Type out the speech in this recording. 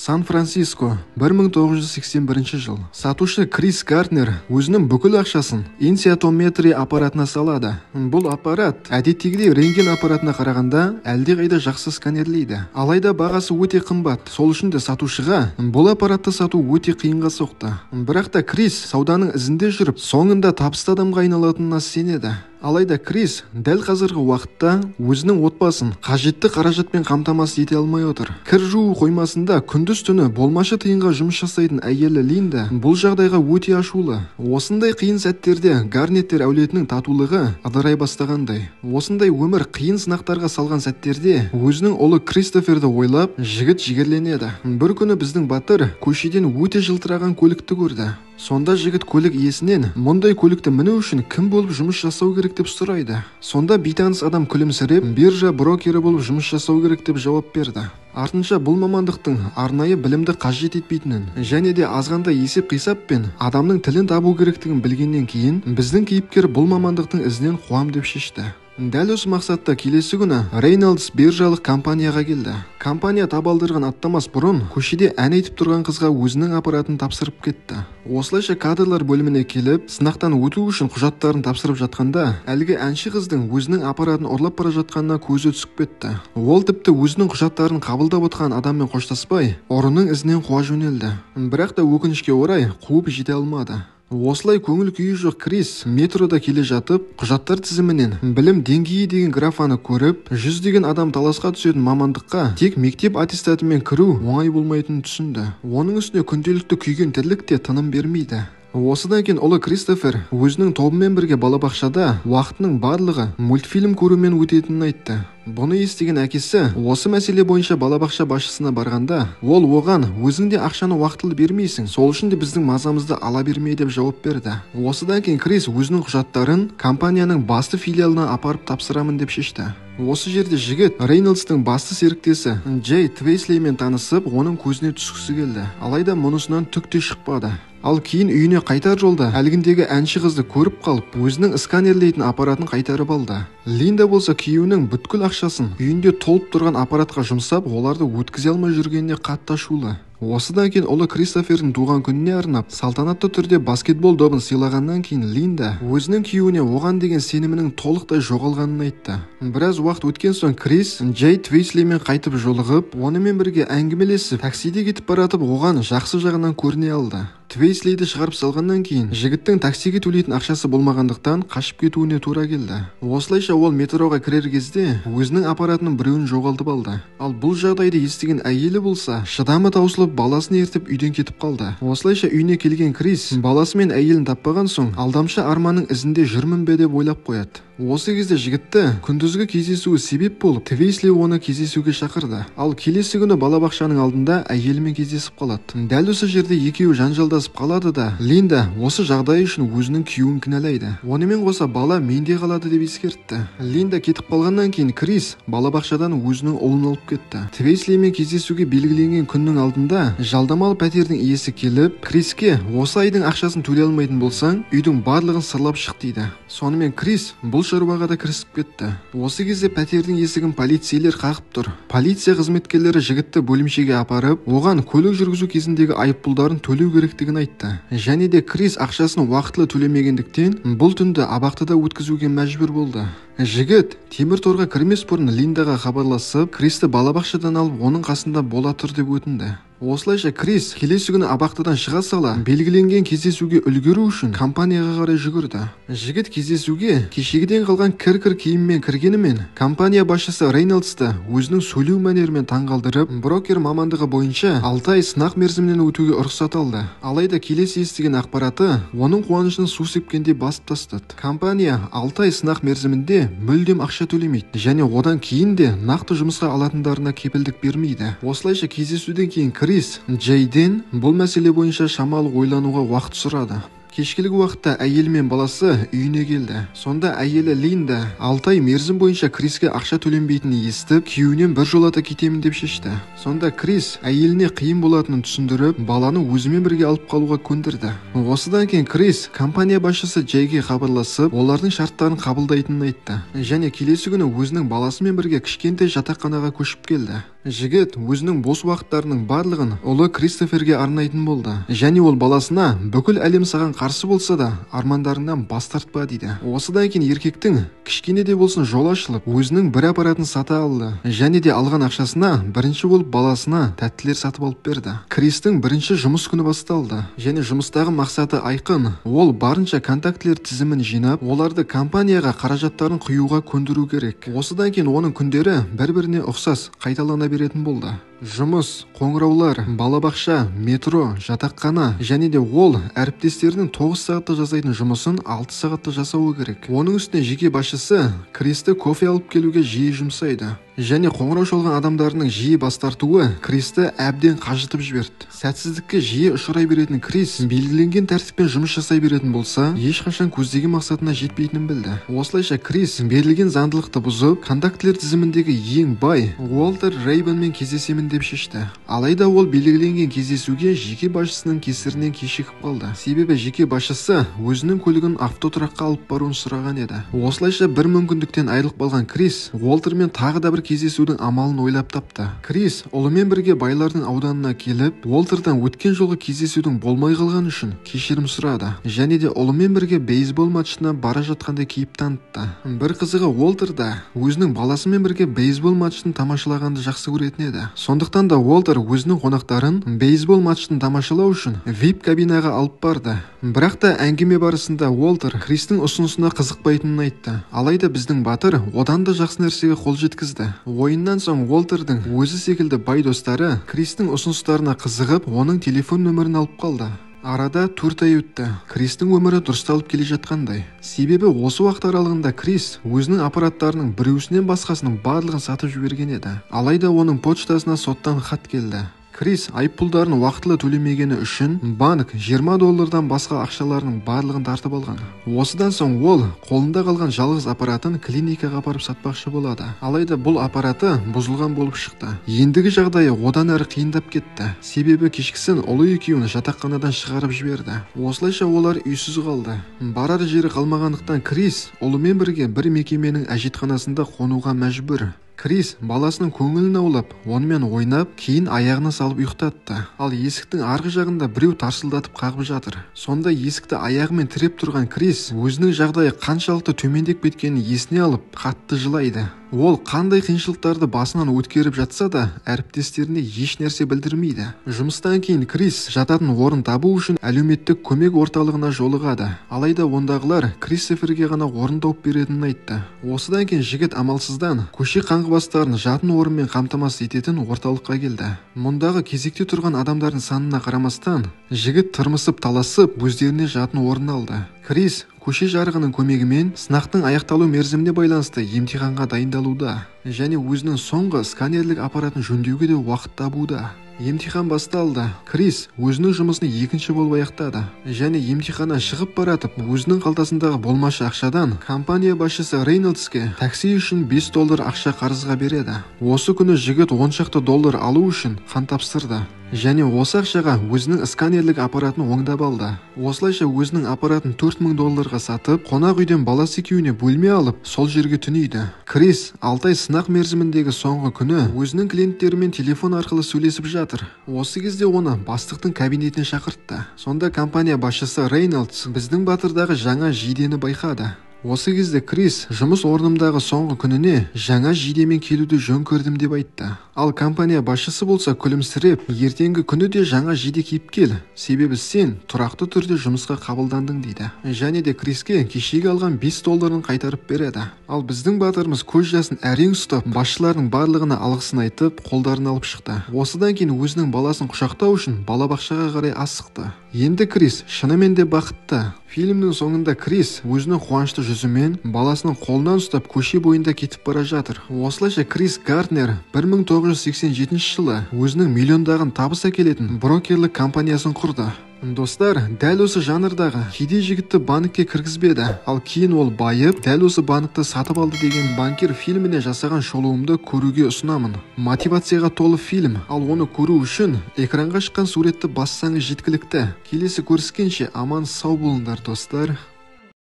Сан-Франциско, 1981 жыл. Сатушы Крис Гарднер өзінің бүкіл ақшасын инсиатометрия аппаратына салады. Бұл аппарат әдеттегідей рентген аппаратына қарағанда әлдеқайда жақсы сканерлейді. Алайда бағасы өте қымбат. Сол үшін де сатушыға бұл аппаратты сату өте қиынға соқты. Бірақ та Крис сауданың ізінде жүріп, соңында табысты адамға айналатынына сенеді. Алайда Крис дәл қазіргі уақытта өзінің отбасын қажетті қаражатпен қамтамасыз ете алмай отыр. Кір жуу қоймасында күндіз түні болмашы тиынға жұмыс жасайтын әйелі Линда бұл жағдайға өте ашулы. Осындай қиын сәттерде Гарнеттер әулетінің татулығы ыдырай бастағандай. Осындай өмір қиын сынақтарға салған сәттерде өзінің ұлы Кристоферді ойлап, жігіт жігерленеді. Бір күні біздің батыр көшеден өте жылтыраған көлікті көрді. Сонда жігіт көлік иесінен мұндай көлікті міну үшін кім болып жұмыс жасау керек деп сұрайды. Сонда бейтаныс адам күлімсіреп, биржа брокері болып жұмыс жасау керек деп жауап берді. Артынша бұл мамандықтың арнайы білімді қажет етпейтінін және де азғантай есеп-қисаппен адамның тілін табу керектігін білгеннен кейін біздің кейіпкер бұл мамандықтың ізінен қуам деп шешті. Дәл осы мақсатта келесі күні Рейнольдс биржалық компанияға келді. Компания табалдырығын аттамас бұрын көшеде ән айтып тұрған қызға өзінің аппаратын тапсырып кетті. Осылайша кадрлар бөліміне келіп, сынақтан өту үшін құжаттарын тапсырып жатқанда, әлгі әнші қыздың өзінің аппаратын ұрлап бара жатқанына көзі түсіп кетті. Ол тіпті өзінің құжаттарын қабылдап отырған адаммен қоштаспай, ұрының ізінен қуа жөнелді. Бірақ та өкінішке орай қуып жете алмады. Осылай көңіл күйі жоқ Крис метрода келе жатып, құжаттар тізімінен білім деңгейі деген графаны көріп, жүздеген адам таласқа түсетін мамандыққа тек мектеп аттестатымен кіру оңай болмайтынын түсінді. Оның үстіне күнделікті күйген тірлік те тыным бермейді. Осыдан кейін ұлы Кристофер өзінің тобымен бірге балабақшада уақытының барлығы мультфильм көрумен өтетінін айтты. Бұны естіген әкесі осы мәселе бойынша балабақша басшысына барғанда, ол оған өзің де ақшаны уақытылы бермейсің, сол үшін де біздің мазамызды ала бермей деп жауап берді. Осыдан кейін Крис өзінің құжаттарын компанияның басты филиалына апарып тапсырамын деп шешті. Осы жерде жігіт Рейнольдстың басты серіктесі Джей Твейслеймен танысып, оның көзіне түскісі келді. Алайда мұнысынан түк те шықпады. Ал кейін үйіне қайтар жолда әлгіндегі әнші қызды көріп қалып, өзінің сканерлейтін аппаратын қайтарып алды. Линда болса күйеуінің бүткіл ақшасын үйінде толып тұрған аппаратқа жұмсап, оларды өткізе алмай жүргеніне қатты ашулы. Осыдан кейін ұлы Кристофердің туған күніне арнап, салтанатты түрде баскетбол добын сыйлағаннан кейін Линда өзінің күйеуіне оған деген сенімінің толықтай жоғалғанын айтты. Біраз уақыт өткен соң Крис Джей Твейслеймен қайтып жолығып, онымен бірге әңгімелесіп, таксиде кетіп баратып, оған жақсы жағынан көріне алды. Твейслейді шығарып салғаннан кейін жігіттің таксиге төлейтін ақшасы болмағандықтан қашып кетуіне тура келді. Осылайша ол метроға кірер кезде өзінің аппаратының біреуін жоғалтып алды. Ал бұл жағдайды естіген әйелі болса, шыдамы таусылып баласын ертіп үйден кетіп қалды. Осылайша үйіне келген Крис баласы мен әйелін таппаған соң алдамшы арманның ізінде жүрмін бе деп ойлап қояды. Осы кезде жігітті күндізгі кездесуі себеп болып, Твейсли оны кездесуге шақырды. Ал келесі күні балабақшаның алдында әйелімен кездесіп қалады. Дәл осы жерде екеуі жанжалдасып қалады да, Линда осы жағдай үшін өзінің күйеуін кінәлайды. Онымен қоса бала менде қалады деп ескертті. Линда кетіп қалғаннан кейін Крис балабақшадан өзінің ұлын алып кетті. Твейслимен кездесуге белгіленген күннің алдында жалдамалы пәтердің иесі келіп, Криске осы айдың ақшасын төлей алмайтын болсаң, үйдің барлығын сырлап шық дейді. Сонымен Крис бұл шаруаға да кірісіп кетті. Осы кезде пәтердің есігін полицейлер қағып тұр. Полиция қызметкерлері жігітті бөлімшеге апарып, оған көлік жүргізу кезіндегі айыппұлдарын төлеу керектігін айтты. Және де Крис ақшасын уақытылы төлемегендіктен бұл түнді абақтыда өткізуге мәжбүр болды. Жігіт темір торға кірмес бұрын Линдаға хабарласып, Кристі балабақшадан алып, оның қасында бола тұр деп өтінді. Осылайша Крис келесі күні абақтыдан шыға сала белгіленген кездесуге үлгеру үшін компанияға қарай жүгірді. Жігіт кездесуге кешегіден қалған кір-кір киіммен кіргенімен компания басшысы Рейнольдсты өзінің сөйлеу мәнерімен таңғалдырып, брокер мамандығы бойынша 6 ай сынақ мерзімінен өтуге рұқсат алды. Алайда келесі естіген ақпараты оның қуанышын су сепкендей басып тастады. Компания 6 ай сынақ мерзімінде мүлдем ақша төлемейді және одан кейін де нақты жұмысқа алатындарына кепілдік бермейді. Осылайша кездесуден кейін Крис Джейден бұл мәселе бойынша шамалы ойлануға уақыт сұрады. Кешкілік уақытта әйелі мен баласы үйіне келді. Сонда әйелі Линда 6 ай мерзім бойынша Криске ақша төленбейтінін естіп, күйеуінен бір жолата кетемін деп шешті. Сонда Крис әйеліне қиын болатынын түсіндіріп, баланы өзімен бірге алып қалуға көндірді. Осыдан кейін Крис компания басшысы Джейге хабарласып, олардың шарттарын қабылдайтынын айтты. Және келесі күні өзінің баласымен бірге кішкентай жатақханаға көшіп келді. Жігіт өзінің бос уақыттарының барлығын ұлы Кристоферге арнайтын болды. Және ол баласына бүкіл әлем саған қарсы болса да, армандарыңнан бас тартпа дейді. Осыдан кейін еркектің кішкене де болсын жол ашылып, өзінің бір аппаратын сата алды. Және де алған ақшасына бірінші болып баласына тәттілер сатып алып берді. Кристің бірінші жұмыс күні басталды. Және жұмыстағы мақсаты айқын. Ол барынша контактілер тізімін жинап, оларды компанияға қаражаттарын құюға көндіру керек. Осыдан кейін оның күндері бір-біріне ұқсас қайталана беретін болды. Жұмыс, қоңыраулар, балабақша, метро, жатақхана және де ол әріптестерінің 9 сағатта жасайтын жұмысын 6 сағатта жасауы керек. Оның үстіне жеке басшысы Кристі кофе алып келуге жиі жұмсайды. Және қоңырау шалған адамдарының жиі бас тартуы Кристі әбден қажытып жіберді. Сәтсіздікке жиі ұшырай беретін Крис белгіленген тәртіппен жұмыс жасай беретін болса, ешқашан көздеген мақсатына жетпейтінін білді. Осылайша Крис берілген заңдылықты бұзып, контактілер тізіміндегі ең бай Уолтер Рейбенмен кездесемін деп шешті. Алайда ол белгіленген кездесуге жеке басшысының кесірінен кешігіп қалды. Себебі жеке басшысы өзінің көлігін автотұраққа алып баруын сұраған еді. Осылайша бір мүмкіндіктен айырылып қалған Крис Уолтермен тағы да бір кездесудің амалын ойлап тапты. Крис ұлымен бірге байлардың ауданына келіп, Уолтердан өткен жолғы кездесудің болмай қалғаны үшін кешірім сұрады. Және де ұлымен бірге бейсбол матчына бара жатқандай кейіп танытты. Бір қызығы, Уолтер да өзінің баласымен бірге бейсбол матчын тамашалағанды жақсы көретін еді. Сондықтан да Уолтер өзінің қонақтарын бейсбол матчын тамашалау үшін VIP кабинаға алып барды. Бірақ та әңгіме барысында Уолтер Кристің ұсынысына қызықпайтынын айтты. Алайда біздің батыр одан да жақсы нәрсеге қол жеткізді. Ойыннан соң Уолтердің өзі секілді бай достары Кристің ұсыныстарына қызығып, оның телефон нөмірін алып қалды. Арада 4 ай өтті. Кристің өмірі дұрысталып келе жатқандай. Себебі осы уақыт аралығында Крис өзінің аппараттарының біреусінен басқасының барлығын сатып жіберген еді. Алайда оның почтасына соттан хат келді. Крис айыппұлдарын уақытылы төлемегені үшін банк 20 доллардан басқа ақшаларының барлығын тартып алған. Осыдан соң ол қолында қалған жалғыз аппаратын клиникаға апарып сатпақшы болады. Алайда бұл аппараты бұзылған болып шықты. Ендігі жағдайы одан әрі қиындап кетті. Себебі кешкісін ұлы екеуін жатақханадан шығарып жіберді. Осылайша олар үйсіз қалды. Барар жері қалмағандықтан Крис ұлымен бірге бір мекеменің әжетханасында қонуға мәжбүр. Крис баласының көңілін аулап, онымен ойнап, кейін аяғына салып ұйықтатты. Ал есіктің арғы жағында біреу тарсылдатып қағып жатыр. Сонда есікті аяғымен тіреп тұрған Крис өзінің жағдайы қаншалықты төмендеп кеткенін есіне алып, қатты жылайды. Ол қандай қиыншылықтарды басынан өткеріп жатса да, әріптестеріне еш нәрсе білдірмейді. Жұмыстан кейін Крис жататын орын табу үшін әлеуметтік көмек орталығына жолығады. Алайда ондағылар Кристоферге ғана орын тауып беретінін айтты. Осыдан кейін жігіт амалсыздан көше қаңғыбастарын жатын орынмен қамтамасыз ететін орталыққа келді. Мұндағы кезекте тұрған адамдардың санына қарамастан, жігіт тырмысып таласып өздеріне жатын орын алды. Крис көше жарығының көмегімен сынақтың аяқталу мерзіміне байланысты емтиханға дайындалуда және өзінің соңғы сканерлік аппаратын жөндеуге де уақыт табуда. Емтихан басталды. Крис өзінің жұмысын екінші болып аяқтады және емтиханнан шығып баратып, өзінің қалтасындағы болмашы ақшадан компания басшысы Рейнольдске такси үшін 5 доллар ақша қарызға береді. Осы күні жігіт 10 шақты доллар алу үшін қан тапсырды. Және осы ақшаға өзінің сканерлік аппаратын оңдап алды. Осылайша өзінің аппаратын 4000 долларға сатып, қонақ үйден баласы екеуіне бөлме алып, сол жерге түнейді. Крис 6 ай сынақ мерзіміндегі соңғы күні өзінің клиенттерімен телефон арқылы сөйлесіп жатыр. Осы кезде оны бастықтың кабинетіне шақыртты. Сонда компания басшысы Рейнольдс біздің батырдағы жаңа жидені байқады. Осы кезде Крис жұмыс орнымдағы соңғы күніне жаңа жидемен келуді жөн көрдім деп айтты. Ал компания басшысы болса күлімсіреп, ертеңгі күні де жаңа жиде киіп кел, себебі сен тұрақты түрде жұмысқа қабылдандың дейді. Және де Криске кешегі алған 5 долларын қайтарып береді. Ал біздің батырымыз көз жасын әрең ұстап, басшылардың барлығына алғысын айтып, қолдарын алып шықты. Осыдан кейін өзінің баласын құшақтау үшін балабақшаға қарай асықты. Енді Крис шынымен де бақытты. Фильмнің соңында Крис өзінің қуанышты жүзімен баласының қолынан ұстап көше бойында кетіп бара жатыр. Осылайша Крис Гарднер 1987 жылы өзінің миллиондаған табыс әкелетін брокерлік компаниясын құрды. Достар, дәл осы жанрдағы кедей жігітті банкке кіргізбеді, ал кейін ол байып, дәл осы банкті сатып алды деген банкир фильміне жасаған шолуымды көруге ұсынамын. Мотивацияға толы фильм, ал оны көру үшін экранға шыққан суретті бассаңыз жеткілікті. Келесі көріскенше аман сау болыңдар, достар.